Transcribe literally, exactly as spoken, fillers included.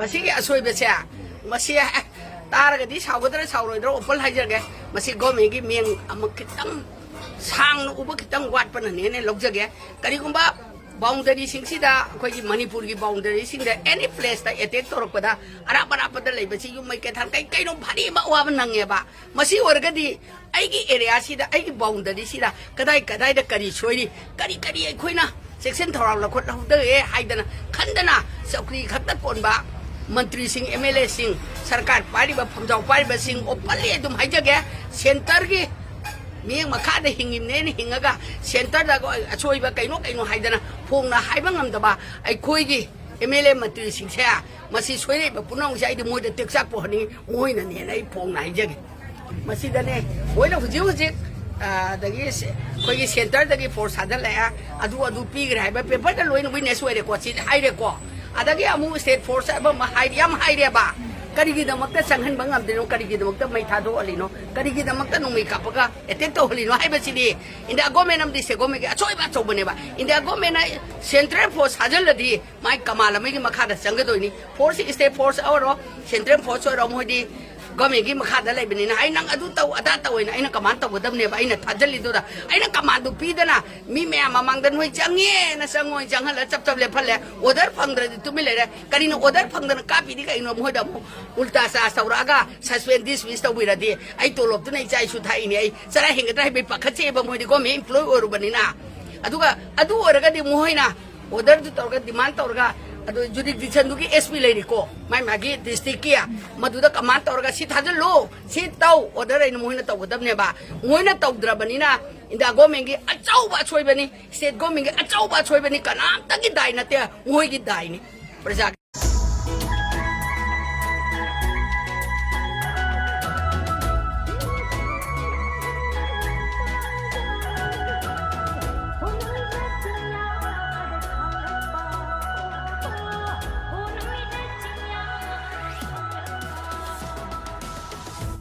ꯃꯁꯤꯒꯤ ꯑꯁꯣꯏꯕꯁꯦ, ꯃꯁꯤ ꯇꯥꯔꯒꯗꯤ ꯁꯥꯎꯒꯗ꯭ꯔꯥ ꯁꯥꯎꯔꯣꯏꯗ꯭ꯔꯥ open ꯍꯥꯏꯖꯔꯒꯦ꯫ ꯃꯁꯤ governmentꯀꯤ ꯃꯤꯠꯌꯦꯡ ꯑꯃ ꯈꯤꯇꯪ ꯁꯥꯡꯅ ꯎꯕ ꯈꯤꯇꯪ ꯋꯥꯠꯄꯅꯅꯦꯅ ꯂꯧꯖꯒꯦ꯫ ꯀꯔꯤꯒꯨꯝꯕ boundaryꯁꯤꯡꯁꯤꯗ, ꯑꯩꯈꯣꯏꯒꯤ ꯃꯅꯤꯄꯨꯔꯒꯤ boundaryꯁꯤꯡꯗ any placeꯇ attack ꯇꯧꯔꯛꯄꯗ, ꯑꯔꯥꯞ ꯑꯔꯥꯞꯄꯗ ꯂꯩꯕꯁꯤ ꯌꯨꯝ ꯃꯩ ꯀꯩꯊꯥꯟ ꯀꯩ ꯀꯩꯅꯣ ꯚꯥꯔꯤ ꯑꯃ ꯑꯋꯥꯕ ꯅꯪꯉꯦꯕ꯫ ꯃꯁꯤ ꯑꯣꯏꯔꯒꯗꯤ ꯑꯩꯒꯤ areaꯁꯤꯗ, ꯑꯩꯒꯤ boundaryꯁꯤꯗ ꯀꯗꯥꯏ ꯀꯗꯥꯏꯗ ꯀꯔꯤ ꯁꯣꯏꯔꯤ, ꯀꯔꯤ ꯀꯔꯤ ꯑꯩꯈꯣꯏꯅ ꯆꯦꯛꯁꯤꯟ ꯊꯧꯔꯥꯡ ꯂꯧꯈꯠꯍꯧꯗꯒꯦ ꯍꯥꯏꯗꯅ ꯈꯟꯗꯅ, ꯆꯧꯀ꯭ꯔꯤ ꯈꯛꯇ ꯀꯣꯟꯕ ꯃꯟꯇ꯭ꯔꯤꯁꯤꯡ, MLAꯁꯤꯡ, ꯁꯔꯀꯥꯔ ꯄꯥꯏꯔꯤꯕ, ꯐꯝꯖꯥꯎ ꯄꯥꯏꯔꯤꯕꯁꯤꯡ openly ꯑꯗꯨꯝ ꯍꯥꯏꯖꯒꯦ, centreꯒꯤ ꯃꯤꯠꯌꯦꯡ ꯃꯈꯥꯗ ꯍꯤꯡꯉꯤꯕꯅꯦꯅ ꯍꯤꯡꯉꯒ centreꯗ ꯑꯁꯣꯏꯕ ꯀꯩꯅꯣ ꯀꯩꯅꯣ ꯍꯥꯏꯗꯅ ꯐꯣꯡꯅ ꯍꯥꯏꯕ ꯉꯝꯗꯕ ꯑꯩꯈꯣꯏꯒꯤ MLA ꯃꯟꯇ꯭ꯔꯤꯁꯤꯡꯁꯦ, ꯃꯁꯤ ꯁꯣꯏꯔꯛꯏꯕ ꯄꯨꯝꯅꯃꯛꯁꯦ ꯑꯩꯗꯤ ꯃꯣꯏꯗ ꯇꯦꯛꯆꯥꯛ ꯄꯣꯛꯍꯟꯅꯤꯡꯉꯤ, ꯃꯣꯏꯅꯅꯦꯅ ꯑꯩ ꯐꯣꯡꯅ ꯍꯥꯏꯖꯒꯦ꯫ ꯃꯁꯤꯗꯅꯦ ꯃꯣꯏꯅ ꯍꯧꯖꯤꯛ ꯍꯧꯖꯤꯛ, ꯑ, ꯑꯗꯒꯤ ꯁꯦ-, ꯑꯩꯈꯣꯏꯒꯤ centreꯗꯒꯤ force ꯊꯥꯖꯤꯜꯂꯛꯑꯦ, ꯑꯗꯨ ꯑꯗꯨ ꯄꯤꯈ꯭ꯔꯦ ꯍꯥꯏꯕ paperꯗ ꯂꯣꯏꯅ witness ꯑꯣꯏꯔꯦꯀꯣ, ꯁꯤ ꯍꯥꯏꯔꯦꯀꯣ꯫ ꯑꯗꯒꯤ ꯑꯃꯨꯛ state force ꯍꯥꯏꯕ ꯑꯃ ꯍꯥꯏ-, ꯌꯥꯝ ꯍꯥꯏꯔꯦꯕ꯫ ꯀꯔꯤꯒꯤꯗꯃꯛꯇ ꯆꯪꯍꯟꯕ ꯉꯝꯗ꯭ꯔꯤꯅꯣ? ꯀꯔꯤꯒꯤꯗꯃꯛꯇ ꯃꯩ ꯊꯥꯗꯣꯛꯍꯜꯂꯤꯅꯣ? ꯀꯔꯤꯒꯤꯗꯃꯛꯇ ꯅꯣꯡꯃꯩ ꯀꯥꯞꯄꯒ attack ꯇꯧꯍꯜꯂꯤꯅꯣ ꯍꯥꯏꯕꯁꯤꯗꯤ India government ꯑꯃꯗꯤ state governmentꯀꯤ ꯑꯁꯣꯏꯕ ꯑꯆꯧꯕꯅꯦꯕ꯫ India governmentꯅ central force ꯊꯥꯖꯤꯜꯂꯗꯤ ꯃꯥꯏ command ꯑꯃꯒꯤ ꯃꯈꯥꯗ ꯆꯪꯒꯗꯣꯏꯅꯤ꯫ Force, state force ꯑꯣꯏꯔꯣ, central force ꯑꯣꯏꯔꯣ, ꯃꯣꯏꯗꯤ governmentꯀꯤ ꯃꯈꯥꯗ ꯂꯩꯕꯅꯤꯅ, "ꯑꯩ ꯅꯪ ꯑꯗꯨ ꯇꯧ, ꯑꯗꯥ ꯇꯧ" ꯍꯥꯏꯅ ꯑꯩꯅ command ꯇꯧꯒꯗꯕꯅꯦꯕ꯫ ꯑꯩꯅ ꯊꯥꯖꯤꯜꯂꯤꯗꯨꯗ ꯑꯩꯅ commandꯗꯨ ꯄꯤꯗꯅ ꯃꯤ ꯃꯌꯥꯝ ꯃꯃꯥꯡꯗ ꯅꯣꯏ ꯆꯪꯉꯦꯅ ꯆꯪꯉꯣꯏ, ꯆꯪꯍꯜꯂ ꯆꯞ ꯆꯞ ꯂꯦꯞꯍꯜꯂꯦ꯫ Order ꯐꯪꯗ꯭ꯔꯗꯤ ꯇꯨꯃꯤꯟ ꯂꯩꯔꯦ꯫ ꯀꯔꯤꯅꯣ order ꯐꯪꯗꯅ ꯀꯥꯞꯄꯤꯗꯤ ꯀꯩꯅꯣ? ꯃꯣꯏꯗ ꯑꯃꯨꯛ ꯎꯜꯇꯥ ꯆꯥꯔꯖ ꯇꯧꯔꯛꯑꯒ suspend dismiss ꯇꯧꯕꯤꯔꯗꯤ ꯑꯩ ꯇꯣꯂꯣꯞꯇꯨꯅ ꯏꯆꯥ ꯏꯁꯨ ꯊꯥꯛꯏꯅꯦ, ꯑꯩ ꯆꯔꯥ ꯍꯦꯟꯒꯗ꯭ꯔꯥ ꯍꯥꯏꯕꯒꯤ ꯄꯥꯈꯠꯆꯩꯑꯕ꯫ ꯃꯣꯏꯗꯤ government employee ꯑꯣꯏꯔꯨꯕꯅꯤꯅ꯫ ꯑꯗꯨꯒ ꯑꯗꯨ ꯑꯣꯏꯔꯒꯗꯤ ꯃꯈꯣꯏꯅ orderꯗꯨ ꯇꯧꯔꯒ, demand ꯇꯧꯔꯒ, ꯑꯗꯨ jurisdictionꯗꯨꯒꯤ SP ꯂꯩꯔꯤꯀꯣ, ꯃꯥꯏ ꯃꯥꯒꯤ districtꯀꯤ, ꯃꯗꯨꯗ command ꯇꯧꯔꯒ "ꯁꯤ ꯊꯥꯖꯤꯜꯂꯨ, ꯁꯤ ꯇꯧ" order ꯑꯩꯅ ꯃꯣꯏꯅ ꯇꯧꯒꯗꯕꯅꯦꯕ꯫ ꯃꯣꯏꯅ ꯇꯧꯗ꯭ꯔꯕꯅꯤꯅ India governmentꯀꯤ ꯑꯆꯧꯕ ꯑꯁꯣꯏꯕꯅꯤ, state governmentꯀꯤ ꯑꯆꯧꯕ ꯑꯁꯣꯏꯕꯅꯤ, ꯀꯅꯥꯝꯇꯒꯤ ꯗꯥꯏ ꯅꯠꯇꯦ, ꯃꯣꯏꯒꯤ ꯗꯥꯏꯅꯤ꯫ ꯄ꯭ꯔꯖꯥꯒꯤ